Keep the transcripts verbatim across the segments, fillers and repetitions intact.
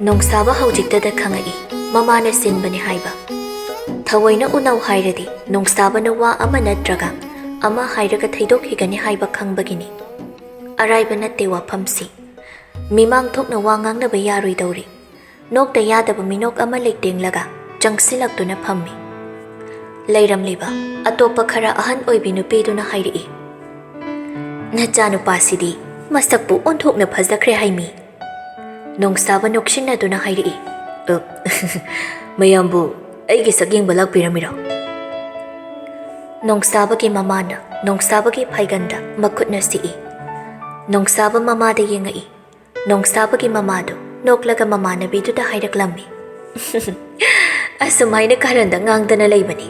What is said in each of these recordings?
ꯅꯣꯡꯁꯥꯕ ꯍꯧꯖꯤꯛꯇꯗ ꯈꯪꯉꯛꯏ, ꯃꯃꯥꯅ ꯁꯤꯟꯕꯅꯤ ꯍꯥꯏꯕ꯫ ꯊꯑꯣꯏꯅ ꯎꯅꯧ ꯍꯥꯏꯔꯗꯤ ꯅꯣꯡꯁꯥꯕꯅ ꯋꯥ ꯑꯃ ꯅꯠꯇ꯭ꯔꯒ ꯑꯃ ꯍꯥꯏꯔꯒ ꯊꯩꯗꯣꯛꯈꯤꯒꯅꯤ ꯍꯥꯏꯕ ꯈꯪꯕꯒꯤꯅꯤ꯫ ꯑꯔꯥꯏꯕ ꯅꯠꯇꯦ ꯋꯥꯐꯝꯁꯤ꯫ ꯃꯤꯃꯥꯡ ꯊꯣꯛꯅ ꯋꯥ ꯉꯥꯡꯅꯕ ꯌꯥꯔꯣꯏꯗꯧꯔꯤ꯫ ꯅꯣꯛꯇ ꯌꯥꯗꯕ ꯃꯤꯅꯣꯛ ꯑꯃ ꯂꯩꯇꯦꯡꯂꯒ ꯆꯪꯁꯤꯜꯂꯛꯇꯨꯅ ꯐꯝꯃꯤ꯫ ꯂꯩꯔꯝꯂꯤꯕ ꯑꯇꯣꯞꯄ ꯈꯔ ꯑꯍꯟ ꯑꯣꯏꯕꯤ ꯅꯨꯄꯤꯗꯨꯅ ꯍꯥꯏꯔꯛꯏ, "ꯅꯆꯥꯅꯨꯄꯥꯁꯤꯗꯤ ꯃꯁꯛꯄꯨ ꯑꯣꯟꯊꯣꯛꯅ ꯐꯖꯈ꯭ꯔꯦ ꯍꯥꯏꯃꯤ"꯫ ꯅꯣꯡꯁꯥꯕ ꯅꯣꯛꯁꯤꯟꯅꯗꯨꯅ ꯍꯥꯏꯔꯛꯏ, "ꯑ, ꯃꯌꯥꯝꯕꯨ ꯑꯩꯒꯤ ꯁꯛ ꯌꯦꯡꯕ ꯂꯥꯛꯄꯤꯔꯝꯃꯤꯔꯣ?" ꯅꯣꯡꯁꯥꯕꯒꯤ ꯃꯃꯥꯅ ꯅꯣꯡꯁꯥꯕꯒꯤ ꯐꯥꯏꯒꯟꯗ ꯃꯈꯨꯠꯅ ꯁꯤꯛꯏ꯫ ꯅꯣꯡꯁꯥꯕ ꯃꯃꯥꯗ ꯌꯦꯡꯉꯛꯏ꯫ ꯅꯣꯡꯁꯥꯕꯒꯤ ꯃꯃꯥꯗꯨ ꯅꯣꯛꯂꯒ ꯃꯃꯥꯟꯅꯕꯤꯗꯨꯗ ꯍꯥꯏꯔꯛꯂꯝꯃꯤ, "ꯑꯁꯨꯃꯥꯏꯅ ꯀꯥꯔꯟꯗ ꯉꯥꯡꯗꯅ ꯂꯩꯕꯅꯤ"꯫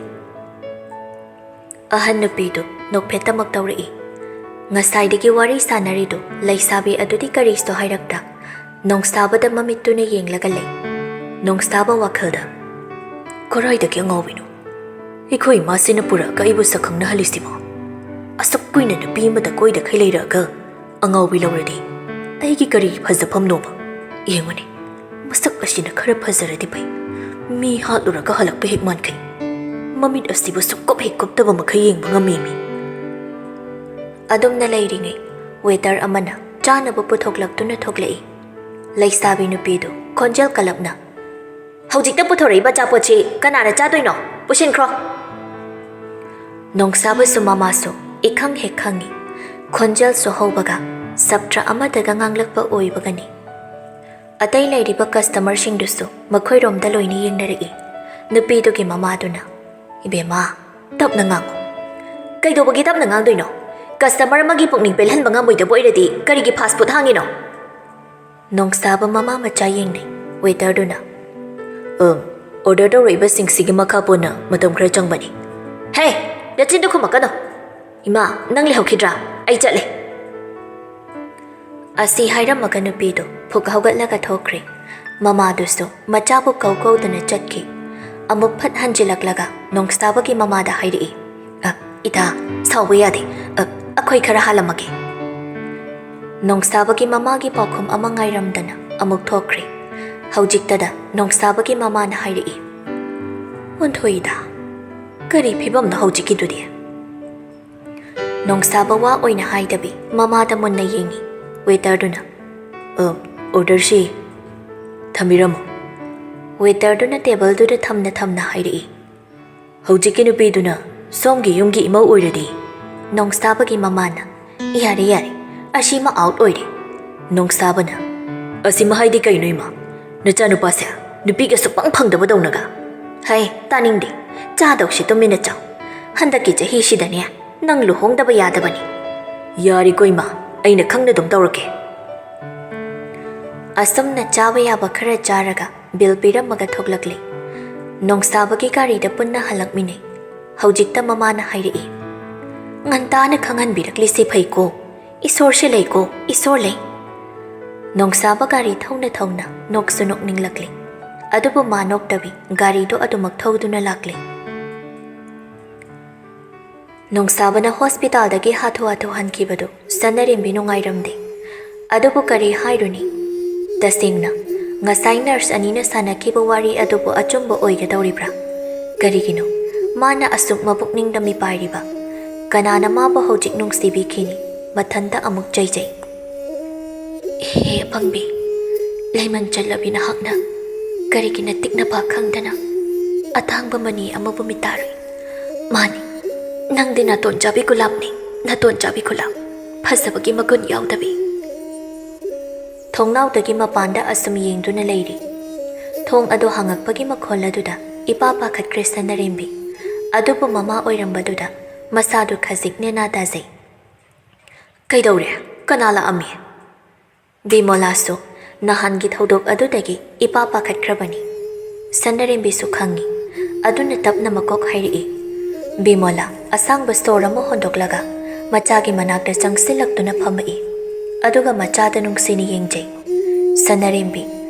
ꯑꯍꯟ ꯅꯨꯄꯤꯗꯨ ꯅꯣꯛꯐꯦꯠꯇꯃꯛ ꯇꯧꯔꯛꯏ꯫ ꯉꯁꯥꯏꯗꯒꯤ ꯋꯥꯔꯤ ꯁꯥꯟꯅꯔꯤꯗꯨ ꯂꯩꯁꯥꯕꯤ ꯑꯗꯨꯗꯤ ꯀꯔꯤꯁꯨ ꯍꯥꯏꯔꯛꯇ, ꯅꯣꯡꯁꯥꯕꯗ ꯃꯃꯤꯠꯇꯨꯅ ꯌꯦꯡꯂꯒ ꯂꯩ꯫ ꯅꯣꯡꯁꯥꯕ ꯋꯥꯈꯜꯗ, "ꯀꯔꯥꯏꯗꯒꯤ ꯑꯉꯥꯎꯕꯤꯅꯣ? ꯑꯩꯈꯣꯏ ꯏꯃꯥꯁꯤꯅ ꯄꯨꯔꯛꯑꯒ ꯑꯩꯕꯨ ꯁꯛꯈꯪꯅꯍꯜꯂꯤꯁꯤꯕꯣ? ꯑꯁꯨꯛ ꯀꯨꯏꯅ ꯅꯨꯄꯤ ꯑꯃꯗ ꯀꯣꯏꯗꯈꯩ ꯂꯩꯔꯛꯑꯒ ꯑꯉꯥꯎꯕꯤ ꯂꯧꯔꯗꯤ ꯑꯩꯒꯤ ꯀꯔꯤ ꯐꯖꯐꯝꯅꯣꯕ? ꯌꯦꯡꯉꯨꯅꯦ, ꯃꯁꯛ ꯑꯁꯤꯅ ꯈꯔ ꯐꯖꯔꯗꯤ ꯐꯩ꯫ ꯃꯤ ꯍꯥꯠꯂꯨꯔꯒ ꯍꯜꯂꯛꯄ ꯍꯦꯛ ꯃꯥꯟꯈꯩ꯫ ꯃꯃꯤꯠ ꯑꯁꯤꯕꯨ ꯁꯨꯛꯀꯨꯞ ꯍꯦꯛ ꯀꯨꯞꯇꯕ ꯃꯈꯩ ꯌꯦꯡꯕ ꯉꯝꯃꯦꯃꯤ"꯫ ꯑꯗꯨꯝꯅ ꯂꯩꯔꯤꯉꯩ waiter ꯑꯃꯅ ꯆꯥꯅꯕ ꯄꯨꯊꯣꯛꯂꯛꯇꯨꯅ ꯊꯣꯛꯂꯛꯏ꯫ ꯂꯩꯁꯥꯕꯤ ꯅꯨꯄꯤꯗꯨ ꯈꯣꯟꯖꯦꯜ ꯀꯜꯂꯞꯅ, "ꯍꯧꯖꯤꯛꯇ ꯄꯨꯊꯣꯔꯛꯏꯕ ꯑꯆꯥꯄꯣꯠꯁꯤ ꯀꯅꯥꯅ ꯆꯥꯗꯣꯏꯅꯣ? ꯄꯨꯁꯤꯟꯈ꯭ꯔꯣ!" ꯅꯣꯡꯁꯥꯕꯁꯨ ꯃꯃꯥꯁꯨ ꯏꯈꯪ ꯍꯦꯛ ꯈꯪꯏ꯫ ꯈꯣꯟꯖꯦꯜꯁꯨ ꯍꯧꯕꯒ ꯁꯥꯇ꯭ꯔ ꯑꯃꯗꯒ ꯉꯥꯡꯂꯛꯄ ꯑꯣꯏꯕꯒꯅꯤ꯫ ꯑꯇꯩ ꯂꯩꯔꯤꯕ customerꯁꯤꯡꯗꯨꯁꯨ ꯃꯈꯣꯏꯔꯣꯝꯗ ꯂꯣꯏꯅ ꯌꯦꯡꯅꯔꯛꯏ꯫ ꯅꯨꯄꯤꯗꯨꯒꯤ ꯃꯃꯥꯗꯨꯅ, "ꯏꯕꯦꯝꯃ, ꯇꯞꯅ ꯉꯥꯡꯉꯨ"꯫ "ꯀꯩꯗꯧꯕꯒꯤ ꯇꯞꯅ ꯉꯥꯡꯗꯣꯏꯅꯣ? Customer ꯑꯃꯒꯤ ꯄꯨꯛꯅꯤꯡ ꯄꯦꯜꯍꯟꯕ ꯉꯝꯃꯣꯏꯗꯕ ꯑꯣꯏꯔꯗꯤ ꯀꯔꯤꯒꯤ fast food ꯍꯥꯡꯉꯤꯅꯣ?" ꯅꯣꯡꯁꯥꯕ ꯃꯃꯥ ꯃꯆꯥ ꯌꯦꯡꯅꯩ꯫ Waiterꯗꯨꯅ, "ꯑ, order ꯇꯧꯔꯛꯏꯕꯁꯤꯡꯁꯤꯒꯤ ꯃꯈꯥ ꯄꯣꯟꯅ ꯃꯇꯝ ꯈꯔ ꯆꯪꯕꯅꯤ"꯫ "ꯍꯦ, ꯅꯆꯤꯟꯗꯨ ꯈꯨꯝꯃꯛꯀꯅꯨ꯫ ꯏꯃꯥ, ꯅꯪ ꯂꯩꯍꯧꯈꯤꯗ꯭ꯔꯥ? ꯑꯩ ꯆꯠꯂꯦ"꯫ ꯑꯁꯤ ꯍꯥꯏꯔꯝꯃꯒ ꯅꯨꯄꯤꯗꯨ ꯐꯨꯛ ꯍꯧꯒꯠꯂꯒ ꯊꯣꯛꯈ꯭ꯔꯦ꯫ ꯃꯃꯥꯗꯨꯁꯨ ꯃꯆꯥꯕꯨ ꯀꯧ ꯀꯧꯗꯨꯅ ꯆꯠꯈꯤ꯫ ꯑꯃꯨꯛ ꯐꯠ ꯍꯟꯖꯤꯜꯂꯛꯂꯒ ꯅꯣꯡꯁꯥꯕꯒꯤ ꯃꯃꯥꯗ ꯍꯥꯏꯔꯛꯏ, "ꯑ, ꯏꯇꯥ, ꯁꯥꯎꯕ ꯌꯥꯗꯦ꯫ ꯑ, ꯑꯩꯈꯣꯏ ꯈꯔ ꯍꯥꯜꯂꯝꯃꯒꯦ"꯫ ꯅꯣꯡꯁꯥꯕꯒꯤ ꯃꯃꯥꯒꯤ ꯄꯥꯎꯈꯨꯝ ꯑꯃ ꯉꯥꯏꯔꯝꯗꯅ ꯑꯃꯨꯛ ꯊꯣꯛꯈ꯭ꯔꯦ꯫ ꯍꯧꯖꯤꯛꯇꯗ ꯅꯣꯡꯁꯥꯕꯒꯤ ꯃꯃꯥꯅ ꯍꯥꯏꯔꯛꯏ, "ꯑꯣꯟꯊꯣꯛꯏꯗ, ꯀꯔꯤ ꯐꯤꯕꯝꯅꯣ ꯍꯧꯖꯤꯛꯀꯤꯗꯨꯗꯤ?" ꯅꯣꯡꯁꯥꯕ ꯋꯥ ꯑꯣꯏꯅ ꯍꯥꯏꯗꯕꯤ ꯃꯃꯥꯗ ꯃꯨꯟꯅ ꯌꯦꯡꯉꯤ꯫ ꯋꯦꯇꯔꯗꯨꯅ, "ꯑ, ꯑꯣꯔꯗꯔꯁꯤ ꯊꯝꯕꯤꯔꯝꯃꯨ꯫" ꯋꯦꯇꯔꯗꯨꯅ ꯇꯦꯕꯜꯗꯨꯗ ꯊꯝꯅ ꯊꯝꯅ ꯍꯥꯏꯔꯛꯏ, "ꯍꯧꯖꯤꯛꯀꯤ ꯅꯨꯄꯤꯗꯨꯅ ꯁꯣꯝꯒꯤ ꯌꯨꯝꯒꯤ ꯏꯃꯧ ꯑꯣꯏꯔꯗꯤ?" ꯅꯣꯡꯁꯥꯕꯒꯤ ꯃꯃꯥꯅ, "ꯌꯥꯔꯦ, ꯌꯥꯔꯦ, ꯑꯁꯤꯃ ꯑꯥꯎꯠ ꯑꯣꯏꯔꯦ꯫" ꯅꯣꯡꯁꯥꯕꯅ, "ꯑꯁꯤꯃ ꯍꯥꯏꯗꯤ ꯀꯩꯅꯣ, ꯏꯃꯥ? ꯅꯆꯥꯅꯨꯄꯥꯁꯦ ꯅꯨꯄꯤꯒ ꯁꯨꯛꯐꯪ ꯐꯪꯗꯕꯗꯧꯅꯒ?" "ꯍꯩ, ꯇꯥꯅꯤꯡꯗꯦ꯫ ꯆꯥꯗꯧꯁꯤ ꯇꯨꯃꯤꯟꯅ ꯆꯥꯎ꯫ ꯍꯟꯗꯛꯀꯤ ꯆꯍꯤꯁꯤꯗꯅꯦ ꯅꯪ ꯂꯨꯍꯣꯡꯗꯕ ꯌꯥꯗꯕꯅꯤ꯫" "ꯌꯥꯔꯦꯀꯣ, ꯏꯃꯥ, ꯑꯩꯅ ꯈꯪꯅ ꯑꯗꯨꯝ ꯇꯧꯔꯒꯦ꯫" ꯑꯁꯨꯝꯅ ꯆꯥꯕ ꯌꯥꯕ ꯈꯔ ꯆꯥꯔꯒ ꯕꯤꯜ ꯄꯤꯔꯝꯃꯒ ꯊꯣꯛꯂꯛꯂꯦ꯫ ꯅꯣꯡꯁꯥꯕꯒꯤ ꯒꯥꯔꯤꯗ ꯄꯨꯟꯅ ꯍꯜꯂꯛꯃꯤꯟꯅꯩ꯫ ꯍꯧꯖꯤꯛꯇ ꯃꯃꯥꯅ ꯍꯥꯏꯔꯛꯏ, "ꯉꯟꯇꯥꯅ ꯈꯪꯍꯟꯕꯤꯔꯛꯂꯤꯁꯤ ꯐꯩꯀꯣ꯫ ꯏꯁꯣꯔꯁꯦ ꯂꯩꯀꯣ, ꯏꯁꯣꯔ ꯂꯩ꯫" ꯅꯣꯡꯁꯥꯕ ꯒꯥꯔꯤ ꯊꯧꯅ ꯊꯧꯅ ꯅꯣꯛꯁꯨ ꯅꯣꯛꯅꯤꯡꯂꯛꯂꯦ꯫ ꯑꯗꯨꯕꯨ ꯃꯥ ꯅꯣꯛꯇꯕꯤ ꯒꯥꯔꯤꯗꯨ ꯑꯗꯨꯃꯛ ꯊꯧꯗꯨꯅ ꯂꯥꯛꯂꯦ꯫ ꯅꯣꯡꯁꯥꯕꯅ ꯍꯣꯁꯄꯤꯇꯥꯜꯗꯒꯤ ꯍꯥꯊꯨ ꯍꯥꯊꯨ ꯍꯟꯈꯤꯕꯗꯨ ꯁꯅꯔꯦꯝꯕꯤ ꯅꯨꯡꯉꯥꯏꯔꯝꯗꯦ꯫ ꯑꯗꯨꯕꯨ ꯀꯔꯤ ꯍꯥꯏꯔꯨꯅꯤ? ꯇꯁꯦꯡꯅ, ꯉꯁꯥꯏ ꯅꯔꯁ ꯑꯅꯤꯅ ꯁꯥꯟꯅꯈꯤꯕ ꯋꯥꯔꯤ ꯑꯗꯨꯕꯨ ꯑꯆꯨꯝꯕ ꯑꯣꯏꯒꯗꯧꯔꯤꯕ꯭ꯔꯥ? ꯀꯔꯤꯒꯤꯅꯣ ꯃꯥꯅ ꯑꯁꯨꯛ ꯃꯕꯨꯛꯅꯤꯡꯗ ꯃꯤꯄꯥꯏꯔꯤꯕ? ꯀꯅꯥꯅ ꯃꯥꯕꯨ ꯍꯧꯖꯤꯛ ꯅꯨꯡꯁꯤꯕꯤꯈꯤꯅꯤ? ꯃꯊꯟꯇ ꯑꯃꯨꯛ ꯆꯩꯖꯩ꯫ "ꯍꯦ ꯑꯄꯪꯕꯤ, ꯂꯩꯃꯟ ꯆꯠꯂꯕꯤ ꯅꯍꯥꯛꯅ ꯀꯔꯤꯒꯤ ꯅꯇꯤꯛ ꯅꯄꯥ ꯈꯪꯗꯅ ꯑꯇꯥꯡꯕ ꯃꯅꯤ ꯑꯃꯕꯨ ꯃꯤꯇꯥꯔꯨꯏ? ꯃꯥꯅꯤ, ꯅꯪꯗꯤ ꯅꯥꯇꯣꯟ ꯆꯥꯕꯤ ꯒꯨꯂꯥꯞꯅꯤ, ꯅꯥꯇꯣꯟ ꯆꯥꯕꯤ ꯒꯨꯂꯥꯞ꯫ ꯐꯖꯕꯒꯤ ꯃꯒꯨꯟ ꯌꯥꯎꯗꯕꯤ꯫" ꯊꯣꯡꯅꯥꯎꯗꯒꯤ ꯃꯄꯥꯟꯗ ꯑꯁꯨꯝ ꯌꯦꯡꯗꯨꯅ ꯂꯩꯔꯤ꯫ ꯊꯣꯡ ꯑꯗꯨ ꯍꯥꯡꯉꯛꯄꯒꯤ ꯃꯈꯣꯜ ꯑꯗꯨꯗ ꯏꯄꯥ ꯄꯥꯈꯠꯈ꯭ꯔꯦ ꯁꯅꯔꯦꯝꯕꯤ꯫ ꯑꯗꯨꯕꯨ ꯃꯃꯥ ꯑꯣꯏꯔꯝꯕꯗꯨꯗ ꯃꯁꯥꯗꯨ ꯈꯖꯤꯛ ꯅꯦꯅꯥ ꯇꯥꯖꯩ꯫ "ꯀꯩꯗꯧꯔꯦ? ꯀꯅꯥ ꯂꯥꯛꯑꯝꯃꯤ?" ꯕꯤꯃꯣꯂꯥꯁꯨ ꯅꯍꯥꯟꯒꯤ ꯊꯧꯗꯣꯛ ꯑꯗꯨꯗꯒꯤ ꯏꯄꯥ ꯄꯥꯈꯠꯈ꯭ꯔꯕꯅꯤ꯫ ꯁꯅꯔꯦꯝꯕꯤꯁꯨ ꯈꯪꯉꯤ꯫ ꯑꯗꯨꯅ ꯇꯞꯅ ꯃꯀꯣꯛ ꯍꯥꯏꯔꯛꯏ꯫ ꯕꯤꯃꯣꯂꯥ ꯑꯁꯥꯡꯕ ꯁꯣꯔ ꯑꯃ ꯍꯣꯟꯗꯣꯛꯂꯒ ꯃꯆꯥꯒꯤ ꯃꯅꯥꯛꯇ ꯆꯪꯁꯤꯜꯂꯛꯇꯨꯅ ꯐꯝꯃꯛꯏ꯫ ꯑꯗꯨꯒ ꯃꯆꯥꯗ ꯅꯨꯡꯁꯤꯅ ꯌꯦꯡꯖꯩ꯫ ꯁꯅꯔꯦꯝꯕꯤ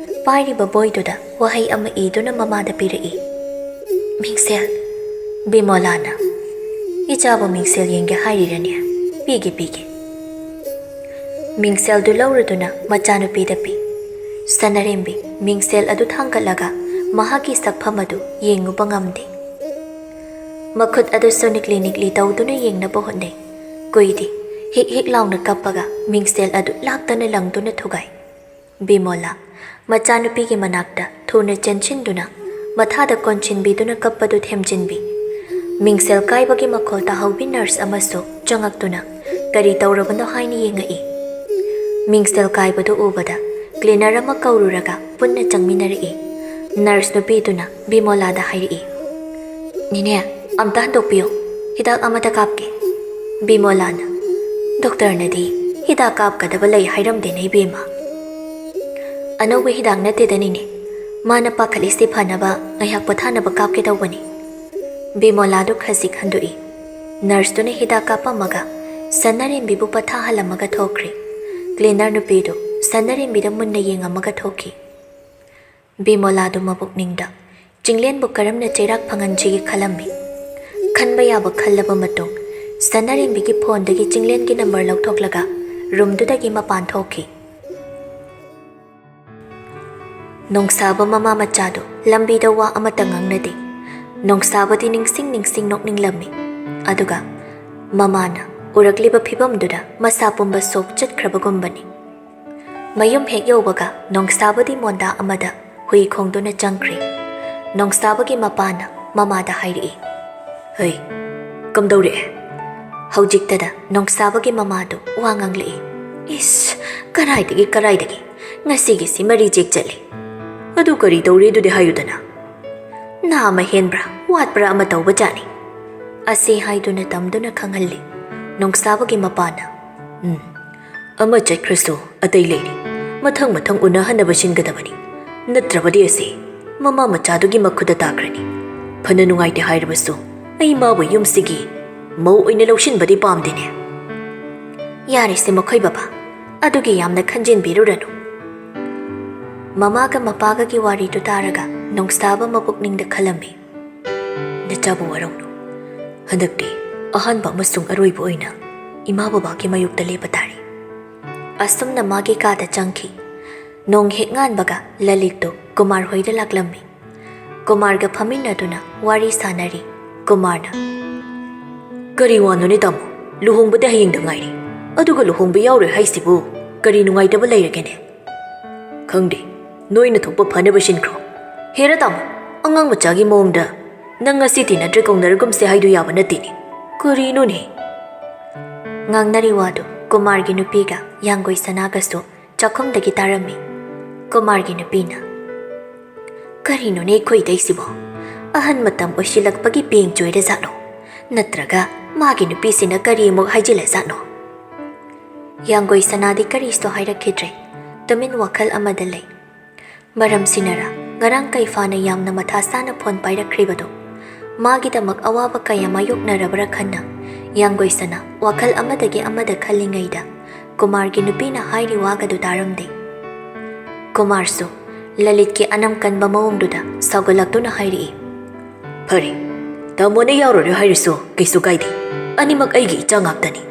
ꯄꯥꯏꯔꯤꯕ ꯕꯣꯏꯗꯨꯗ ꯋꯥꯍꯩ ꯑꯃ ꯏꯗꯨꯅ ꯃꯃꯥꯗ ꯄꯤꯔꯛꯏ꯫ "ꯃꯤꯡꯁꯦꯜ꯫" ꯕꯤꯃꯣꯂꯥꯅ, "ꯏꯆꯥꯕꯨ ꯃꯤꯡꯁꯦꯜ ꯌꯦꯡꯒꯦ ꯍꯥꯏꯔꯤꯔꯅꯦ? ꯄꯤꯒꯦ, ꯄꯤꯒꯦ꯫" ꯃꯤꯡꯁꯦꯜꯗꯨ ꯂꯧꯔꯗꯨꯅ ꯃꯆꯥꯅꯨꯄꯤꯗ ꯄꯤ꯫ ꯁꯅꯥꯔꯦꯝꯕꯤ ꯃꯤꯡꯁꯦꯜ ꯑꯗꯨ ꯊꯥꯡꯒꯠꯂꯒ ꯃꯍꯥꯛꯀꯤ ꯁꯛꯐꯝ ꯑꯗꯨ ꯌꯦꯡꯉꯨꯕ ꯉꯝꯗꯦ꯫ ꯃꯈꯨꯠ ꯑꯗꯨꯁꯨ ꯅꯤꯛꯂꯤ ꯅꯤꯛꯂꯤ ꯇꯧꯗꯨꯅ ꯌꯦꯡꯅꯕ ꯍꯣꯠꯅꯩ꯫ ꯀꯨꯏꯗꯦ, ꯍꯤꯛ ꯍꯤꯛ ꯂꯥꯎꯅ ꯀꯞꯄꯒ ꯃꯤꯡꯁꯦꯜ ꯑꯗꯨ ꯂꯥꯛꯇꯅ ꯂꯪꯗꯨꯅ ꯊꯨꯒꯥꯏ꯫ ꯕꯤꯃꯣꯂꯥ ꯃꯆꯥꯅꯨꯄꯤꯒꯤ ꯃꯅꯥꯛꯇ ꯊꯨꯅ ꯆꯦꯟꯁꯤꯟꯗꯨꯅ ꯃꯊꯥꯗ ꯀꯣꯟꯁꯤꯟꯕꯤꯗꯨꯅ ꯀꯞꯄꯗꯨ ꯊꯦꯝꯖꯤꯟꯕꯤ꯫ ꯃꯤꯡꯁꯦꯜ ꯀꯥꯏꯕꯒꯤ ꯃꯈꯣꯜ ꯇꯥꯍꯧꯕꯤ ꯅꯔꯁ ꯑꯃꯁꯨ ꯆꯪꯉꯛꯇꯨꯅ ꯀꯔꯤ ꯇꯧꯔꯕꯅꯣ ꯍꯥꯏꯅ ꯌꯦꯡꯉꯛꯏ꯫ ꯃꯤꯡꯁꯦꯜ ꯀꯥꯏꯕꯗꯨ ꯎꯕꯗ ꯀ꯭ꯂꯤꯅꯔ ꯑꯃ ꯀꯧꯔꯨꯔꯒ ꯄꯨꯟꯅ ꯆꯪꯃꯤꯟꯅꯔꯛꯏ꯫ ꯅꯔꯁ ꯅꯨꯄꯤꯗꯨꯅ ꯕꯤꯃꯣꯂꯥꯗ ꯍꯥꯏꯔꯛꯏ, "ꯅꯦꯅꯦ, ꯑꯝꯇ ꯍꯟꯗꯣꯛꯄꯤꯌꯨ, ꯍꯤꯗꯥꯛ ꯑꯃꯇ ꯀꯥꯞꯀꯦ꯫" ꯕꯤꯃꯣꯂꯥꯅ, "ꯗꯣꯛꯇꯔꯅꯗꯤ ꯍꯤꯗꯥꯛ ꯀꯥꯞꯀꯗꯕ ꯂꯩ ꯍꯥꯏꯔꯝꯗꯦꯅꯦ ꯏꯕꯦꯝꯃ꯫" "ꯑꯅꯧꯕ ꯍꯤꯗꯥꯛ ꯅꯠꯇꯦꯗꯅꯤꯅꯦ, ꯃꯥꯅ ꯄꯥꯈꯠꯂꯤꯁꯤ ꯐꯅꯕ ꯉꯥꯏꯍꯥꯛ ꯄꯣꯊꯥꯅꯕ ꯀꯥꯞꯀꯦ ꯇꯧꯕꯅꯤ꯫" ꯕꯤꯃꯣꯂꯥꯗꯨ ꯈꯖꯤꯛ ꯍꯟꯗꯣꯛꯏ꯫ ꯅꯔꯁꯇꯨꯅ ꯍꯤꯗꯥꯛ ꯀꯥꯞꯄꯝꯃꯒ ꯁꯅꯥꯔꯦꯝꯕꯤꯕꯨ ꯄꯣꯊꯥꯍꯜꯂꯝꯃꯒ ꯊꯣꯛꯈ꯭ꯔꯦ꯫ ꯀ꯭ꯂꯤꯅꯔ ꯅꯨꯄꯤꯗꯨ ꯁꯅꯥꯔꯦꯝꯕꯤꯗ ꯃꯨꯟꯅ ꯌꯦꯡꯉꯝꯃꯒ ꯊꯣꯛꯈꯤ꯫ ꯕꯤꯃꯣꯂꯥꯗꯨ ꯃꯕꯨꯛꯅꯤꯡꯗ ꯆꯤꯡꯂꯦꯟꯕꯨ ꯀꯔꯝꯅ ꯆꯩꯔꯥꯛ ꯐꯪꯍꯟꯁꯤꯒꯦ ꯈꯜꯂꯝꯃꯤ꯫ ꯈꯟꯕ ꯌꯥꯕ ꯈꯜꯂꯕ ꯃꯇꯨꯡ, ꯁꯅꯥꯔꯦꯝꯕꯤꯒꯤ ꯐꯣꯟꯗꯒꯤ ꯆꯤꯡꯂꯦꯟꯒꯤ ꯅꯝꯕꯔ ꯂꯧꯊꯣꯛꯂꯒ ꯔꯨꯝꯗꯨꯗꯒꯤ ꯃꯄꯥꯟ ꯊꯣꯛꯈꯤ꯫ ꯅꯣꯡꯁꯥꯕ ꯃꯃꯥ ꯃꯆꯥꯗꯨ ꯂꯝꯕꯤꯗ ꯋꯥ ꯑꯃꯠꯇ ꯉꯥꯡꯅꯗꯦ꯫ ꯅꯣꯡꯁꯥꯕꯗꯤ ꯅꯤꯡꯁꯤꯡ ꯅꯤꯡꯁꯤꯡ ꯅꯣꯛꯅꯤꯡꯂꯝꯃꯤ꯫ ꯑꯗꯨꯒ ꯃꯃꯥꯅ ꯎꯔꯛꯂꯤꯕ ꯐꯤꯚꯝꯗꯨꯗ ꯃꯁꯥ ꯄꯨꯝꯕ ꯁꯣꯛ ꯆꯠꯈ꯭ꯔꯕꯒꯨꯝꯕꯅꯤ꯫ ꯃꯌꯨꯝ ꯍꯦꯛ ꯌꯧꯕꯒ ꯅꯣꯡꯁꯥꯕꯗꯤ ꯃꯣꯟꯗꯥ ꯑꯃꯗ ꯍꯨꯏ ꯈꯣꯡꯗꯨꯅ ꯆꯪꯈ꯭ꯔꯦ꯫ ꯅꯣꯡꯁꯥꯕꯒꯤ ꯃꯄꯥꯅ ꯃꯃꯥꯗ ꯍꯥꯏꯔꯛꯏ, "ꯍꯩ, ꯀꯝꯗꯧꯔꯛꯑꯦ?" ꯍꯧꯖꯤꯛꯇꯗ ꯅꯣꯡꯁꯥꯕꯒꯤ ꯃꯃꯥꯗꯨ ꯋꯥ ꯉꯥꯡꯂꯛꯏ꯫ "ꯏꯁ, ꯀꯔꯥꯏꯗꯒꯤ, ꯀꯔꯥꯏꯗꯒꯤ? ꯉꯁꯤꯒꯤꯁꯤ ꯃꯔꯤ ꯆꯦꯛ ꯆꯠꯂꯤ꯫ ꯑꯗꯨ ꯀꯔꯤ ꯇꯧꯔꯦ ꯑꯗꯨꯗꯤ ꯍꯥꯏꯌꯨꯗꯅ? ꯅꯥꯃ ꯍꯦꯟꯕ꯭ꯔꯥ, ꯋꯥꯠꯄ꯭ꯔꯥ ꯑꯃ ꯇꯧꯕ ꯖꯥꯠꯅꯤ꯫" ꯑꯁꯤ ꯍꯥꯏꯗꯨꯅ ꯇꯝꯗꯨꯅ ꯈꯪꯍꯜꯂꯤ꯫ ꯅꯣꯡꯁꯥꯕꯒꯤ ꯃꯄꯥꯅ, "ꯎꯝ, ꯑꯃ ꯆꯠꯈ꯭ꯔꯁꯨ ꯑꯇꯩ ꯂꯩꯔꯤ꯫ ꯃꯊꯪ ꯃꯊꯪ ꯎꯅꯍꯟꯅꯕ ꯁꯤꯟꯒꯗꯕꯅꯤ꯫ ꯅꯠꯇ꯭ꯔꯕꯗꯤ ꯑꯁꯤ ꯃꯃꯥ ꯃꯆꯥꯗꯨꯒꯤ ꯃꯈꯨꯠꯇ ꯇꯥꯈ꯭ꯔꯅꯤ꯫ ꯐꯅ ꯅꯨꯡꯉꯥꯏꯇꯦ ꯍꯥꯏꯔꯕꯁꯨ ꯑꯩ ꯃꯥꯕꯨ ꯌꯨꯝꯁꯤꯒꯤ ꯃꯧ ꯑꯣꯏꯅ ꯂꯧꯁꯤꯟꯕꯗꯤ ꯄꯥꯝꯗꯦꯅꯦ꯫" "ꯌꯥꯔꯦꯁꯦ ꯃꯈꯣꯏ ꯕꯕꯥ, ꯑꯗꯨꯒꯤ ꯌꯥꯝꯅ ꯈꯟꯖꯤꯟꯕꯤꯔꯨꯔꯅꯨ꯫" ꯃꯃꯥꯒ ꯃꯄꯥꯒꯒꯤ ꯋꯥꯔꯤꯗꯨ ꯇꯥꯔꯒ ꯅꯣꯡꯁꯥꯕ ꯃꯄꯨꯛꯅꯤꯡꯗ ꯈꯜꯂꯝꯃꯤ, "ꯅꯆꯥꯕꯨ ꯋꯥꯔꯧꯅꯨ꯫ ꯍꯟꯗꯛꯇꯤ ꯑꯍꯥꯟꯕ ꯑꯃꯁꯨꯡ ꯑꯔꯣꯏꯕ ꯑꯣꯏꯅ ꯏꯃꯥ ꯕꯕꯥꯒꯤ ꯃꯥꯌꯣꯛꯇ ꯂꯦꯞꯄ ꯇꯥꯔꯦ꯫" ꯑꯁꯨꯝꯅ ꯃꯥꯒꯤ ꯀꯥꯗ ꯆꯪꯈꯤ꯫ ꯅꯣꯡ ꯍꯦꯛ ꯉꯥꯟꯕꯒ ꯂꯂꯤꯠꯇꯨ ꯀꯨꯃꯥꯔ ꯍꯣꯏꯗ ꯂꯥꯛꯂꯝꯃꯤ꯫ ꯀꯨꯃꯥꯔꯒ ꯐꯝꯃꯤꯟꯅꯗꯨꯅ ꯋꯥꯔꯤ ꯁꯥꯅꯔꯤ꯫ ꯀꯨꯃꯥꯔꯅ, "ꯀꯔꯤ ꯋꯥꯅꯣꯅꯦ ꯇꯥꯃꯣ? ꯂꯨꯍꯣꯡꯕꯗꯤ ꯍꯌꯦꯡꯗ ꯉꯥꯏꯔꯦ, ꯑꯗꯨꯒ ꯂꯨꯍꯣꯡꯕ ꯌꯥꯎꯔꯣꯏ ꯍꯥꯏꯁꯤꯕꯨ ꯀꯔꯤ ꯅꯨꯡꯉꯥꯏꯇꯕ ꯂꯩꯔꯒꯦꯅꯦ?" "ꯈꯪꯗꯦ, ꯅꯣꯏꯅ ꯊꯣꯛꯄ ꯐꯅꯕ ꯁꯤꯟꯈ꯭ꯔꯣ꯫ ꯍꯦꯔꯥ ꯇꯥꯃꯣ, ꯑꯉꯥꯡ ꯃꯆꯥꯒꯤ ꯃꯑꯣꯡꯗ ꯅꯪ ꯉꯁꯤ ꯇꯤꯟꯅꯗ꯭ꯔꯦ ꯀꯧꯅꯔꯒꯨꯝꯁꯦ ꯍꯥꯏꯗꯨ ꯌꯥꯕ ꯅꯠꯇꯦꯅꯦ꯫ ꯀꯔꯤꯅꯣꯅꯦ?" ꯉꯥꯡꯅꯔꯤ ꯋꯥꯗꯨ ꯀꯨꯃꯥꯔꯒꯤ ꯅꯨꯄꯤꯒ ꯌꯥꯡꯒꯣꯏ ꯁꯅꯥꯒꯁꯨ ꯆꯥꯛꯈꯨꯝꯗꯒꯤ ꯇꯥꯔꯝꯃꯤ꯫ ꯀꯨꯃꯥꯔꯒꯤ ꯅꯨꯄꯤꯅ, "ꯀꯔꯤꯅꯣꯅꯦ ꯑꯩꯈꯣꯏ ꯇꯧꯏꯁꯤꯕꯣ? ꯑꯍꯟ ꯃꯇꯝ ꯑꯣꯏꯁꯤꯜꯂꯛꯄꯒꯤ ꯄꯦꯡ ꯆꯣꯏꯔꯖꯥꯠꯂꯣ? ꯅꯠꯇ꯭ꯔꯒ ꯃꯥꯒꯤ ꯅꯨꯄꯤꯁꯤꯅ ꯀꯔꯤ ꯑꯃꯨꯛ ꯍꯥꯏꯖꯤꯜꯂꯖꯥꯠꯅꯣ?" ꯌꯥꯡꯒꯣꯏ ꯁꯅꯥꯗꯤ ꯀꯔꯤꯁꯨ ꯍꯥꯏꯔꯛꯈꯤꯗ꯭ꯔꯦ꯫ ꯇꯨꯃꯤꯟ ꯋꯥꯈꯜ ꯑꯃꯗ ꯂꯩ꯫ ꯃꯔꯝꯁꯤꯅꯔ, ꯉꯔꯥꯡ ꯀꯩꯐꯥꯅ ꯌꯥꯝꯅ ꯃꯊꯥ ꯁꯥꯅ ꯐꯣꯟ ꯄꯥꯏꯔꯛꯈ꯭ꯔꯤꯕꯗꯣ ꯃꯥꯒꯤꯗꯃꯛ ꯑꯋꯥꯕ ꯀꯌꯥ ꯃꯥꯌꯣꯛꯅꯔꯕ꯭ꯔꯥ ꯈꯟꯅ, ꯌꯥꯡꯒꯣꯏ ꯁꯅꯥ ꯋꯥꯈꯜ ꯑꯃꯗꯒꯤ ꯑꯃꯗ ꯈꯜꯂꯤꯉꯩꯗ ꯀꯨꯃꯥꯔꯒꯤ ꯅꯨꯄꯤꯅ ꯍꯥꯏꯔꯤ ꯋꯥꯒꯗꯨ ꯇꯥꯔꯝꯗꯦ꯫ ꯀꯨꯃꯥꯔꯁꯨ ꯂꯂꯤꯠꯀꯤ ꯑꯅꯝ ꯀꯟꯕ ꯃꯑꯣꯡꯗꯨꯗ ꯁꯥꯎꯒꯠꯂꯛꯇꯨꯅ ꯍꯥꯏꯔꯛꯏ, "ꯐꯔꯦ, ꯇꯥꯃꯣꯅ ꯌꯥꯎꯔꯔꯣꯏ ꯍꯥꯏꯔꯁꯨ ꯀꯩꯁꯨ ꯀꯥꯏꯗꯦ꯫ ꯑꯅꯤꯃꯛ ꯑꯩꯒꯤ ꯏꯆꯥ ꯉꯥꯛꯇꯅꯤ꯫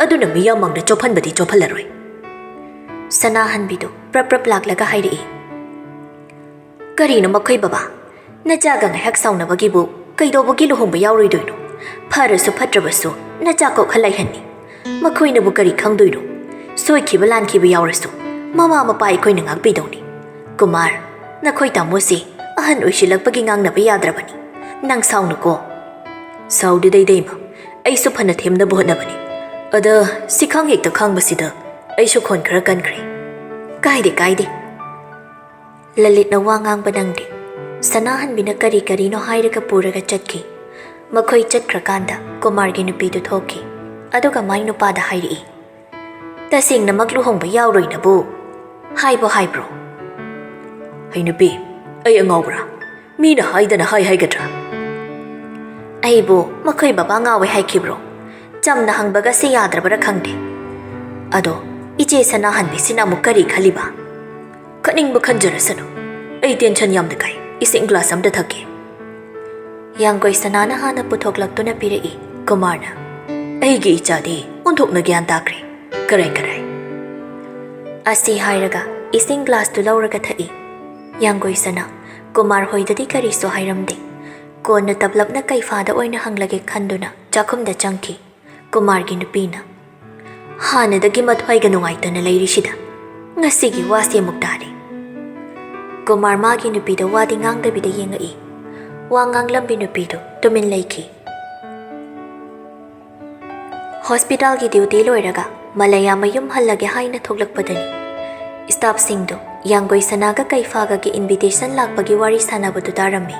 ꯑꯗꯨꯅ ꯃꯤꯌꯥꯝ ꯃꯥꯡꯗ ꯆꯣꯞꯍꯟꯕꯗꯤ ꯆꯣꯞꯍꯜꯂꯔꯣꯏ꯫" ꯁꯅꯥꯍꯟꯕꯤꯗꯨ ꯄ꯭ꯔꯞ ꯄ꯭ꯔꯞ ꯂꯥꯛꯂꯒ ꯍꯥꯏꯔꯛꯏ, "ꯀꯔꯤꯅꯣ ꯃꯈꯣꯏ ꯕꯕꯥ? ꯅꯆꯥꯒ ꯉꯥꯏꯍꯥꯛ ꯁꯥꯎꯅꯕꯒꯤꯕꯨ ꯀꯩꯗꯧꯕꯒꯤ ꯂꯨꯍꯣꯡꯕ ꯌꯥꯎꯔꯣꯏꯗꯣꯏꯅꯣ? ꯐꯔꯁꯨ ꯐꯠꯇ꯭ꯔꯕꯁꯨ ꯅꯆꯥ ꯀꯣꯛꯍꯜꯂꯛꯍꯟꯅꯤ꯫ ꯃꯈꯣꯏꯅꯕꯨ ꯀꯔꯤ ꯈꯪꯗꯣꯏꯅꯣ? ꯁꯣꯏꯈꯤꯕ ꯂꯥꯟꯈꯤꯕ ꯌꯥꯎꯔꯁꯨ ꯃꯃꯥ ꯃꯄꯥ ꯑꯩꯈꯣꯏꯅ ꯉꯥꯛꯄꯤꯗꯧꯅꯤ꯫ ꯀꯨꯃꯥꯔ, ꯅꯈꯣꯏ ꯇꯥꯃꯣꯁꯤ ꯑꯍꯟ ꯑꯣꯏꯁꯤꯜꯂꯛꯄꯒꯤ ꯉꯥꯡꯅꯕ ꯌꯥꯗ꯭ꯔꯕꯅꯤ꯫ ꯅꯪ ꯁꯥꯎꯅꯨꯀꯣ꯫" "ꯁꯥꯎꯗꯦꯗ ꯏꯇꯩꯃ, ꯑꯩꯁꯨ ꯐꯅ ꯊꯦꯝꯅꯕ ꯍꯣꯠꯅꯕꯅꯤ꯫ ꯑꯗ ꯁꯤꯈꯥꯡ ꯍꯦꯛꯇ ꯈꯥꯡꯕꯁꯤꯗ ꯑꯩꯁꯨ ꯈꯣꯟ ꯈꯔ ꯀꯟꯈ꯭ꯔꯦ꯫" "ꯀꯥꯏꯗꯦ, ꯀꯥꯏꯗꯦ꯫" ꯂꯂꯤꯠꯅ ꯋꯥ ꯉꯥꯡꯕ ꯅꯪꯗꯦ꯫ ꯁꯅꯥꯍꯟꯕꯤꯅ ꯀꯔꯤ ꯀꯔꯤꯅꯣ ꯍꯥꯏꯔꯒ ꯄꯨꯔꯒ ꯆꯠꯈꯤ꯫ ꯃꯈꯣꯏ ꯆꯠꯈ꯭ꯔꯀꯥꯟꯗ ꯀꯨꯃꯥꯔꯒꯤ ꯅꯨꯄꯤꯗꯨ ꯊꯣꯛꯈꯤ꯫ ꯑꯗꯨꯒ ꯃꯥꯏ ꯅꯨꯄꯥꯗ ꯍꯥꯏꯔꯛꯏ, "ꯇꯁꯦꯡꯅꯃꯛ ꯂꯨꯍꯣꯡꯕ ꯌꯥꯎꯔꯣꯏꯅꯕꯨ ꯍꯥꯏꯕꯨ ꯍꯥꯏꯕ꯭ꯔꯣ?" "ꯍꯩ ꯅꯨꯄꯤ, ꯑꯩ ꯑꯉꯥꯎꯕ꯭ꯔꯥ? ꯃꯤꯅ ꯍꯥꯏꯗꯅ ꯍꯥꯏ ꯍꯥꯏꯒꯗ꯭ꯔꯥ?" "ꯑꯩꯕꯨ ꯃꯈꯣꯏ ꯕꯕꯥ ꯉꯥꯎꯋꯦ ꯍꯥꯏꯈꯤꯕ꯭ꯔꯣ? ꯆꯝꯅ ꯍꯪꯕꯒꯁꯦ ꯌꯥꯗ꯭ꯔꯕꯔꯥ ꯈꯪꯗꯦ꯫ ꯑꯗꯣ ꯏꯆꯦ ꯁꯅꯥꯍꯟꯕꯤꯁꯤꯅ ꯑꯃꯨꯛ ꯀꯔꯤ ꯈꯜꯂꯤꯕ?" "ꯈꯟꯅꯤꯡꯕ ꯈꯟꯖꯔꯁꯅꯨ꯫ ꯑꯩ ꯇꯦꯟꯁꯟ ꯌꯥꯝꯅ ꯀꯥꯏ꯫ ꯏꯁꯤꯡ ꯒ꯭ꯂꯥꯁ ꯑꯝꯇ ꯊꯛꯀꯦ꯫" ꯌꯥꯡꯒꯣꯏ ꯁꯅꯥꯅ ꯍꯥꯟꯅ ꯄꯨꯊꯣꯛꯂꯛꯇꯨꯅ ꯄꯤꯔꯛꯏ꯫ ꯀꯨꯃꯥꯔꯅ, "ꯑꯩꯒꯤ ꯏꯆꯥꯗꯤ ꯑꯣꯟꯊꯣꯛꯅ ꯒ꯭ꯌꯥꯟ ꯇꯥꯈ꯭ꯔꯦ꯫ ꯀꯔꯥꯏ ꯀꯔꯥꯏ?" ꯑꯁꯤ ꯍꯥꯏꯔꯒ ꯏꯁꯤꯡ ꯒ꯭ꯂꯥꯁꯇꯨ ꯂꯧꯔꯒ ꯊꯛꯏ꯫ ꯌꯥꯡꯒꯣꯏꯁꯅꯥ ꯀꯨꯃꯥꯔ ꯍꯣꯏꯗꯗꯤ ꯀꯔꯤꯁꯨ ꯍꯥꯏꯔꯝꯗꯦ꯫ ꯀꯣꯟꯅ ꯇꯞꯂꯞꯅ ꯀꯩꯐꯥꯗ ꯑꯣꯏꯅ ꯍꯪꯂꯒꯦ ꯈꯟꯗꯨꯅ ꯆꯥꯛꯈꯨꯝꯗ ꯆꯪꯈꯤ꯫ ꯀꯨꯃꯥꯔꯒꯤ ꯅꯨꯄꯤꯅ, "ꯍꯥꯟꯅꯗꯒꯤ ꯃꯊ꯭ꯋꯥꯏꯒ ꯅꯨꯡꯉꯥꯏꯇꯅ ꯂꯩꯔꯤꯁꯤꯗ ꯉꯁꯤꯒꯤ ꯋꯥꯁꯤ ꯑꯃꯨꯛ ꯇꯥꯔꯦ꯫" ꯀꯨꯃꯥꯔ ꯃꯥꯒꯤ ꯅꯨꯄꯤꯗ ꯋꯥꯗꯤ ꯉꯥꯡꯗꯕꯤꯗ ꯌꯦꯡꯉꯛꯏ꯫ ꯋꯥ ꯉꯥꯡꯂꯝꯕꯤ ꯅꯨꯄꯤꯗꯨ ꯇꯨꯃꯤꯟ ꯂꯩꯈꯤ꯫ ꯍꯣꯁꯄꯤꯇꯥꯜꯒꯤ ꯗ꯭ꯌꯨꯇꯤ ꯂꯣꯏꯔꯒ ꯃꯂꯌꯥ ꯃꯌꯨꯝ ꯍꯜꯂꯒꯦ ꯍꯥꯏꯅ ꯊꯣꯛꯂꯛꯄꯗꯅꯤ ꯁ꯭ꯇꯥꯐꯁꯤꯡꯗꯨ ꯌꯥꯡꯒꯣꯏ ꯁꯅꯥꯒ ꯀꯩꯐꯥꯒꯒꯤ ꯏꯟꯚꯤꯇꯦꯁꯟ ꯂꯥꯛꯄꯒꯤ ꯋꯥꯔꯤ ꯁꯥꯟꯅꯕꯗꯨ ꯇꯥꯔꯝꯃꯤ꯫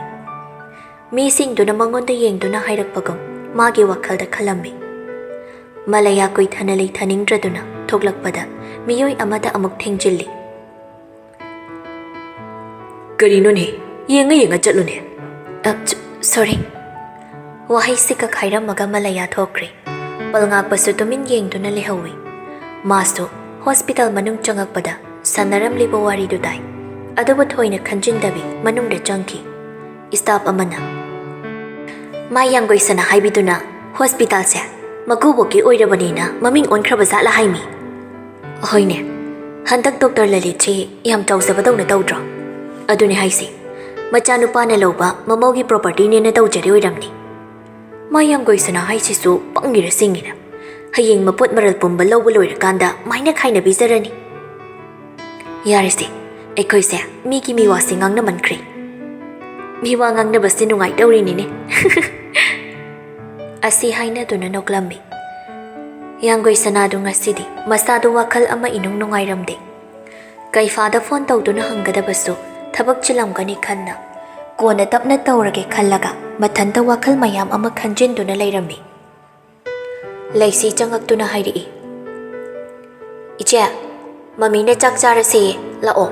ꯃꯤꯁꯤꯡꯗꯨꯅ ꯃꯉꯣꯟꯗ ꯌꯦꯡꯗꯨꯅ ꯍꯥꯏꯔꯛꯄꯒꯨꯝ ꯃꯥꯒꯤ ꯋꯥꯈꯜꯗ ꯈꯜꯂꯝꯃꯤ꯫ ꯃꯂꯌꯥ ꯀꯨꯏꯊꯅ ꯂꯩꯊꯅꯤꯡꯗ꯭ꯔꯗꯨꯅ ꯊꯣꯛꯂꯛꯄꯗ ꯃꯤꯑꯣꯏ ꯑꯃꯗ ꯑꯃꯨꯛ ꯊꯦꯡꯖꯤꯜꯂꯤ꯫ "ꯀꯔꯤꯅꯣꯅꯦ? ꯌꯦꯡꯉ ꯌꯦꯡꯉ ꯆꯠꯂꯨꯅꯦ꯫" "ꯑ, ꯁ-, ꯁꯣꯔꯤ꯫" ꯋꯥꯍꯩꯁꯤ ꯀꯛꯈꯥꯏꯔꯝꯃꯒ ꯃꯂꯌꯥ ꯊꯣꯛꯈ꯭ꯔꯦ꯫ ꯄꯜꯉꯥꯛꯄꯁꯨ ꯇꯨꯃꯤꯟ ꯌꯦꯡꯗꯨꯅ ꯂꯩꯍꯧꯏ꯫ ꯃꯥꯁꯨ ꯍꯣꯁꯄꯤꯇꯥꯜ ꯃꯅꯨꯡ ꯆꯪꯉꯛꯄꯗ ꯁꯥꯟꯅꯔꯝꯂꯤꯕ ꯋꯥꯔꯤꯗꯨ ꯇꯥꯏ꯫ ꯑꯗꯨꯕꯨ ꯊꯣꯏꯅ ꯈꯟꯖꯤꯟꯗꯕꯤ ꯃꯅꯨꯡꯗ ꯆꯪꯈꯤ꯫ ꯁ꯭ꯇꯥꯐ ꯑꯃꯅ, "ꯃꯥ ꯌꯥꯡꯒꯣꯏꯁꯅꯥ ꯍꯥꯏꯕꯤꯗꯨꯅ ꯍꯣꯁꯄꯤꯇꯥꯜꯁꯦ ꯃꯀꯨꯕꯣꯛꯀꯤ ꯑꯣꯏꯔꯕꯅꯦꯅ ꯃꯃꯤꯡ ꯑꯣꯟꯈ꯭ꯔꯕ ꯖꯥꯠꯂ ꯍꯥꯏꯃꯤ?" "ꯍꯣꯏꯅꯦ, ꯍꯟꯗꯛ ꯗꯣꯛꯇꯔ ꯂꯂꯤꯠꯁꯤ ꯌꯥꯝ ꯆꯥꯎꯖꯕꯗꯧꯅ ꯇꯧꯗ꯭ꯔꯣ? ꯑꯗꯨꯅꯦ ꯍꯥꯏꯁꯦ, ꯃꯆꯥꯅꯨꯄꯥꯅ ꯂꯧꯕ ꯃꯃꯧꯒꯤ ꯄ꯭ꯔꯣꯄꯔꯇꯤꯅꯦꯅ ꯇꯧꯖꯔꯤ ꯑꯣꯏꯔꯝꯅꯤ꯫ ꯃꯥ ꯌꯥꯡꯒꯣꯏꯁꯅꯥ ꯍꯥꯏꯁꯤꯁꯨ ꯄꯪꯉꯤꯔ ꯁꯤꯡꯉꯤꯔ, ꯍꯌꯦꯡ ꯃꯄꯣꯠ ꯃꯔꯜ ꯄꯨꯝꯕ ꯂꯧꯕ ꯂꯣꯏꯔꯀꯥꯟꯗ ꯃꯥꯏꯅ ꯈꯥꯏꯅꯕꯤꯖꯔꯅꯤ꯫" "ꯌꯥꯔꯦꯁꯦ, ꯑꯩꯈꯣꯏꯁꯦ ꯃꯤꯒꯤ ꯃꯤꯋꯥꯁꯦ ꯉꯥꯡꯅꯃꯟꯈ꯭ꯔꯦ꯫ ꯃꯤꯋꯥ ꯉꯥꯡꯅꯕꯁꯦ ꯅꯨꯡꯉꯥꯏꯇꯧꯔꯤꯅꯤꯅꯦ꯫" ꯑꯁꯤ ꯍꯥꯏꯅꯗꯨꯅ ꯅꯣꯛꯂꯝꯃꯤ꯫ ꯌꯥꯡꯒꯣꯏ ꯁꯅꯥꯗꯨ ꯉꯁꯤꯗꯤ ꯃꯁꯥꯗꯨ ꯋꯥꯈꯜ ꯑꯃ ꯏꯅꯨꯡ ꯅꯨꯡꯉꯥꯏꯔꯝꯗꯦ꯫ ꯀꯩꯐꯥꯗ ꯐꯣꯟ ꯇꯧꯗꯨꯅ ꯍꯪꯒꯗꯕꯁꯨ ꯊꯕꯛ ꯆꯤꯜꯂꯝꯒꯅꯤ ꯈꯟꯅ ꯀꯣꯟꯅ ꯇꯞꯅ ꯇꯧꯔꯒꯦ ꯈꯜꯂꯒ ꯃꯊꯟꯇ ꯋꯥꯈꯜ ꯃꯌꯥꯝ ꯑꯃ ꯈꯟꯖꯤꯟꯗꯨꯅ ꯂꯩꯔꯝꯃꯤ꯫ ꯂꯩꯁꯤ ꯆꯪꯉꯛꯇꯨꯅ ꯍꯥꯏꯔꯛꯏ, "ꯏꯆꯦ, ꯃꯃꯤꯅ ꯆꯥꯛ ꯆꯥꯔꯁꯦꯌꯦ, ꯂꯥꯛꯑꯣ꯫"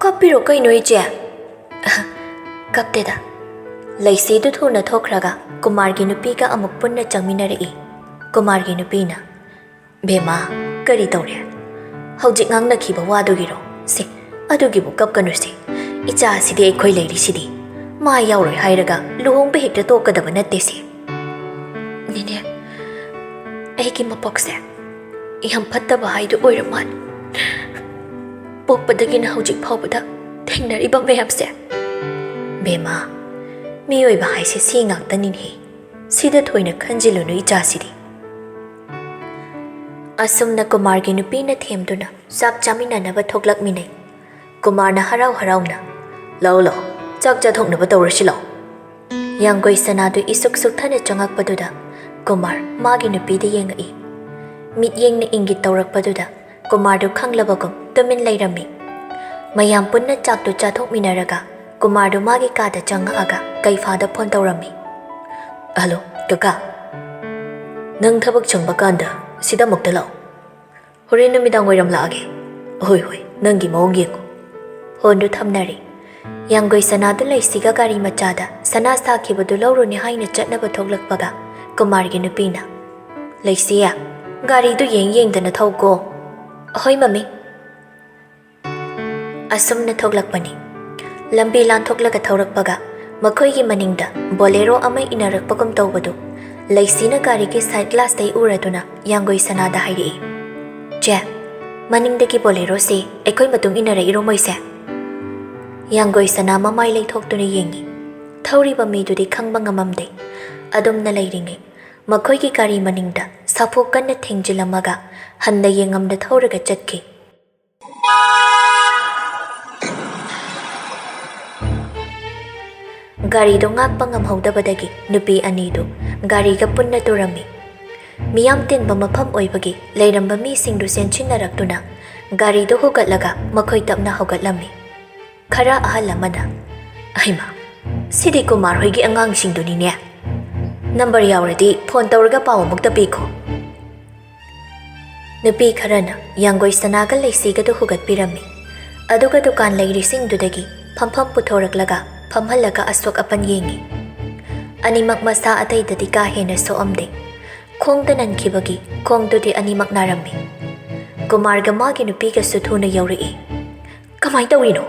"ꯀꯞꯄꯤꯔꯣ ꯀꯩꯅꯣ ꯏꯆꯦ?" "ꯀꯞꯇꯦꯗ꯫" ꯂꯩꯁꯤꯗꯨ ꯊꯨꯅ ꯊꯣꯛꯈ꯭ꯔꯒ ꯀꯨꯃꯥꯔꯒꯤ ꯅꯨꯄꯤꯒ ꯑꯃꯨꯛ ꯄꯨꯟꯅ ꯆꯪꯃꯤꯟꯅꯔꯛꯏ꯫ ꯀꯨꯃꯥꯔꯒꯤ ꯅꯨꯄꯤꯅ, "ꯕꯦꯝꯃ, ꯀꯔꯤ ꯇꯧꯔꯦ? ꯍꯧꯖꯤꯛ ꯉꯥꯡꯅꯈꯤꯕ ꯋꯥꯗꯨꯒꯤꯔꯣ? ꯁꯦ, ꯑꯗꯨꯒꯤꯕꯨ ꯀꯞꯀꯅꯨꯁꯦ꯫ ꯏꯆꯥꯁꯤꯗꯤ ꯑꯩꯈꯣꯏ ꯂꯩꯔꯤꯁꯤꯗꯤ꯫ ꯃꯥ ꯌꯥꯎꯔꯣꯏ ꯍꯥꯏꯔꯒ ꯂꯨꯍꯣꯡꯕ ꯍꯦꯛꯇ ꯇꯣꯛꯀꯗꯕ ꯅꯠꯇꯦꯁꯦ꯫" "ꯅꯦꯅꯦ, ꯑꯩꯒꯤ ꯃꯄꯣꯛꯁꯦ ꯌꯥꯝ ꯐꯠꯇꯕ ꯍꯥꯏꯗꯨ ꯑꯣꯏꯔ ꯃꯥꯜꯂꯦ꯫" ꯄꯣꯛꯄꯗꯒꯤꯅ ꯍꯧꯖꯤꯛ ꯐꯥꯎꯕꯗ ꯊꯦꯡꯅꯔꯤꯕ ꯃꯌꯥꯝꯁꯦ꯫ ꯕꯦꯃꯥ, ꯃꯤꯑꯣꯏꯕ ꯍꯥꯏꯁꯦ ꯁꯤ ꯉꯥꯛꯇꯅꯤꯅꯦ꯫ ꯁꯤꯗ ꯊꯣꯏꯅ ꯈꯟꯖꯤꯜꯂꯨꯅꯨ ꯏꯆꯥꯁꯤꯗꯤ꯫ ꯑꯁꯨꯝꯅ ꯀꯨꯃꯥꯔꯒꯤ ꯅꯨꯄꯤꯅ ꯊꯦꯝꯗꯨꯅ ꯆꯥꯛ ꯆꯥꯃꯤꯟꯅꯅꯕ ꯊꯣꯛꯂꯛꯃꯤꯟꯅꯩ꯫ ꯀꯨꯃꯥꯔꯅ ꯍꯔꯥꯎ ꯍꯔꯥꯎꯅ, "ꯂꯥꯛꯑꯣ, ꯂꯥꯛꯑꯣ, ꯆꯥꯛ ꯆꯥꯊꯣꯛꯅꯕ ꯇꯧꯔꯁꯤ ꯂꯥꯛꯑꯣ"꯫ ꯌꯥꯡꯒꯣꯏ ꯁꯅꯥꯗꯨ ꯏꯁꯨꯛ ꯁꯨꯛꯊꯅ ꯆꯪꯉꯛꯄꯗꯨꯗ ꯀꯨꯃꯥꯔ ꯃꯥꯒꯤ ꯅꯨꯄꯤꯗ ꯌꯦꯡꯉꯛꯏ꯫ ꯃꯤꯠꯌꯦꯡꯅ ꯏꯪꯒꯤꯠ ꯇꯧꯔꯛꯄꯗꯨꯗ ꯀꯨꯃꯥꯔꯗꯨ ꯈꯪꯂꯕꯒꯨꯝ ꯇꯨꯃꯤꯟ ꯂꯩꯔꯝꯃꯤ꯫ ꯃꯌꯥꯝ ꯄꯨꯟꯅ ꯆꯥꯛꯇꯨ ꯆꯥꯊꯣꯛꯃꯤꯟꯅꯔꯒ ꯀꯨꯃꯥꯔꯗꯨ ꯃꯥꯒꯤ ꯀꯥꯗ ꯆꯪꯉꯛꯑꯒ ꯀꯩꯐꯥꯗ ꯐꯣꯟ ꯇꯧꯔꯝꯃꯤ꯫ "ꯍꯜꯂꯣ, ꯀꯀꯥ꯫ ꯅꯪ ꯊꯕꯛ ꯁꯪꯕ ꯀꯥꯟꯗ ꯁꯤꯗ ꯑꯃꯨꯛꯇ ꯂꯥꯛꯑꯣ꯫ ꯍꯣꯔꯦꯟ ꯅꯨꯃꯤꯗꯥꯡ ꯋꯥꯏꯔꯝ ꯂꯥꯛꯑꯒꯦ꯫ ꯍꯣꯏ, ꯍꯣꯏ, ꯅꯪꯒꯤ ꯃꯑꯣꯡ ꯌꯦꯡꯉꯨ"꯫ ꯐꯣꯟꯗꯨ ꯊꯝꯅꯔꯦ꯫ ꯌꯥꯡꯒꯣꯏ ꯁꯅꯥꯗꯨ ꯂꯩꯁꯤꯒ ꯒꯥꯔꯤ ꯃꯆꯥꯗ ꯁꯅꯥ ꯁꯥꯈꯤꯕꯗꯨ ꯂꯧꯔꯨꯅꯤ ꯍꯥꯏꯅ ꯆꯠꯅꯕ ꯊꯣꯛꯂꯛꯄꯒ ꯀꯨꯃꯥꯔꯒꯤ ꯅꯨꯄꯤꯅ, "ꯂꯩꯁꯤ, ꯒꯥꯔꯤꯗꯨ ꯌꯦꯡ ꯌꯦꯡꯗꯅ ꯊꯧꯀꯣ"꯫ "ꯍꯣꯏ, ꯃꯃꯤ"꯫ ꯑꯁꯨꯝꯅ ꯊꯣꯛꯂꯛꯄꯅꯤ꯫ ꯂꯝꯕꯤ ꯂꯥꯟꯊꯣꯛꯂꯒ ꯊꯧꯔꯛꯄꯒ ꯃꯈꯣꯏꯒꯤ ꯃꯅꯤꯡꯗ ꯕꯣꯂꯦꯔꯣ ꯑꯃ ꯏꯟꯅꯔꯛꯄꯒꯨꯝ ꯇꯧꯕꯗꯨ ꯂꯩꯁꯤꯅ ꯒꯥꯔꯤꯒꯤ ꯁꯥꯏꯠ ꯒ꯭ꯂꯥꯁꯇꯩ ꯎꯔꯗꯨꯅ ꯌꯥꯡꯒꯣꯏ ꯁꯅꯥꯗ ꯍꯥꯏꯔꯛꯏ, "ꯆꯦ, ꯃꯅꯤꯡꯗꯒꯤ ꯕꯣꯂꯦꯔꯣꯁꯤ ꯑꯩꯈꯣꯏ ꯃꯇꯨꯡ ꯏꯟꯅꯔꯛꯏꯔꯣ ꯃꯣꯏꯁꯦ?" ꯌꯥꯡꯒꯣꯏ ꯁꯅꯥ ꯃꯃꯥꯏ ꯂꯩꯊꯣꯛꯇꯨꯅ ꯌꯦꯡꯉꯤ꯫ ꯊꯧꯔꯤꯕ ꯃꯤꯗꯨꯗꯤ ꯈꯪꯕ ꯉꯝꯃꯝꯗꯦ꯫ ꯑꯗꯨꯝꯅ ꯂꯩꯔꯤꯉꯩ ꯃꯈꯣꯏꯒꯤ ꯒꯥꯔꯤ ꯃꯅꯤꯡꯗ ꯁꯥꯐꯨ ꯀꯟꯅ ꯊꯦꯡꯖꯤꯜꯂꯝꯃꯒ ꯍꯟꯅ ꯌꯦꯡꯉꯝꯗ ꯊꯧꯔꯒ ꯆꯠꯈꯤ꯫ ꯒꯥꯔꯤꯗꯨ ꯉꯥꯛꯄ ꯉꯝꯍꯧꯗꯕꯗꯒꯤ ꯅꯨꯄꯤ ꯑꯅꯤꯗꯨ ꯒꯥꯔꯤꯒ ꯄꯨꯟꯅ ꯇꯨꯔꯝꯃꯤ꯫ ꯃꯤꯌꯥꯝ ꯇꯤꯟꯕ ꯃꯐꯝ ꯑꯣꯏꯕꯒꯤ ꯂꯩꯔꯝꯕ ꯃꯤꯁꯤꯡꯗꯨ ꯆꯦꯟꯁꯤꯟꯅꯔꯛꯇꯨꯅ ꯒꯥꯔꯤꯗꯨ ꯍꯨꯒꯠꯂꯒ ꯃꯈꯣꯏ ꯇꯞꯅ ꯍꯧꯒꯠꯂꯝꯃꯤ꯫ ꯈꯔ ꯑꯍꯜ ꯑꯃꯅ, "ꯑꯍꯩꯃꯥ, ꯁꯤꯗꯤ ꯀꯨꯃꯥꯔ ꯍꯣꯏꯒꯤ ꯑꯉꯥꯡꯁꯤꯡꯗꯨꯅꯤꯅꯦ꯫ ꯅꯝꯕꯔ ꯌꯥꯎꯔꯗꯤ ꯐꯣꯟ ꯇꯧꯔꯒ ꯄꯥꯎ ꯑꯃꯨꯛꯇ ꯄꯤꯈꯣ"꯫ ꯅꯨꯄꯤ ꯈꯔꯅ ꯌꯥꯡꯒꯣꯏ ꯁꯅꯥꯒ ꯂꯩꯁꯤꯒꯗꯨ ꯍꯨꯒꯠꯄꯤꯔꯝꯃꯤ꯫ ꯑꯗꯨꯒ ꯗꯨꯀꯥꯟ ꯂꯩꯔꯤꯁꯤꯡꯗꯨꯗꯒꯤ ꯐꯝꯐꯝ ꯄꯨꯊꯣꯔꯛꯂꯒ ꯐꯝꯍꯜꯂꯒ ꯑꯁꯣꯛ ꯑꯄꯟ ꯌꯦꯡꯉꯤ꯫ ꯑꯅꯤꯃꯛ ꯃꯁꯥ ꯑꯇꯩꯗꯗꯤ ꯀꯥ ꯍꯦꯟꯅ ꯁꯣꯛꯑꯝꯗꯦ꯫ ꯈꯣꯡꯗ ꯅꯟꯈꯤꯕꯒꯤ ꯈꯣꯡꯗꯨꯗꯤ ꯑꯅꯤꯃꯛ ꯅꯥꯔꯝꯃꯤ꯫ ꯀꯨꯃꯥꯔꯒ ꯃꯥꯒꯤ ꯅꯨꯄꯤꯒꯁꯨ ꯊꯨꯅ ꯌꯧꯔꯛꯏ꯫ "ꯀꯃꯥꯏ ꯇꯧꯔꯤꯅꯣ?"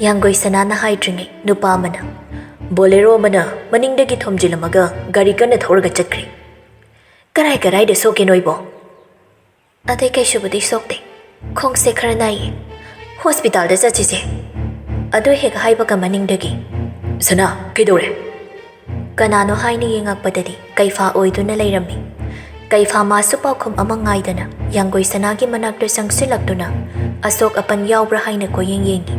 ꯌꯥꯡꯒꯣꯏ ꯁꯅꯥꯅ ꯍꯥꯏꯗ꯭ꯔꯤꯉꯩ ꯅꯨꯄꯥ ꯑꯃꯅ, "ꯕꯣꯂꯦꯔꯣ ꯑꯃꯅ ꯃꯅꯤꯡꯗꯒꯤ ꯊꯣꯝꯖꯤꯜꯂꯝꯃꯒ ꯒꯥꯔꯤ ꯀꯟꯅ ꯊꯧꯔꯒ ꯆꯠꯈ꯭ꯔꯦ"꯫ "ꯀꯔꯥꯏ ꯀꯔꯥꯏꯗ ꯁꯣꯛꯀꯦ ꯅꯣꯏꯕꯣ?" "ꯑꯇꯩ ꯀꯩꯁꯨꯕꯨꯗꯤ ꯁꯣꯛꯇꯦ꯫ ꯈꯣꯡꯁꯦ ꯈꯔ ꯅꯥꯏꯌꯦ꯫ ꯍꯣꯁꯄꯤꯇꯥꯜꯗ ꯆꯠꯁꯤꯁꯦ꯫ ꯑꯗꯨ ꯍꯦꯛ ꯍꯥꯏꯕꯒ ꯃꯅꯤꯡꯗꯒꯤ, "ꯁꯅꯥ, ꯀꯩꯗꯧꯔꯦ?" ꯀꯅꯥꯅꯣ ꯍꯥꯏꯅ ꯌꯦꯡꯉꯛꯄꯗꯗꯤ ꯀꯩꯐꯥ ꯑꯣꯏꯗꯨꯅ ꯂꯩꯔꯝꯃꯤ꯫ ꯀꯩꯐꯥ ꯃꯥꯁꯨ ꯄꯥꯎꯈꯨꯝ ꯑꯃ ꯉꯥꯏꯗꯅ ꯌꯥꯡꯒꯣꯏ ꯁꯅꯥꯒꯤ ꯃꯅꯥꯛꯇ ꯆꯪꯁꯤꯜꯂꯛꯇꯨꯅ ꯑꯁꯣꯛ ꯑꯄꯟ ꯌꯥꯎꯕ꯭ꯔꯥ ꯍꯥꯏꯅ ꯀꯣꯏꯌꯦꯡ ꯌꯦꯡꯉꯤ꯫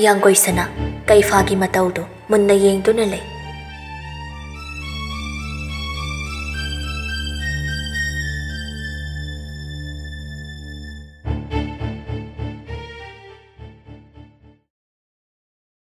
ꯌꯥꯡꯒꯣꯏ ꯁꯅꯥ ꯀꯩꯐꯥꯒꯤ ꯃꯇꯧꯗꯨ ꯃꯨꯟꯅ ꯌꯦꯡꯗꯨꯅ ꯂꯩ꯫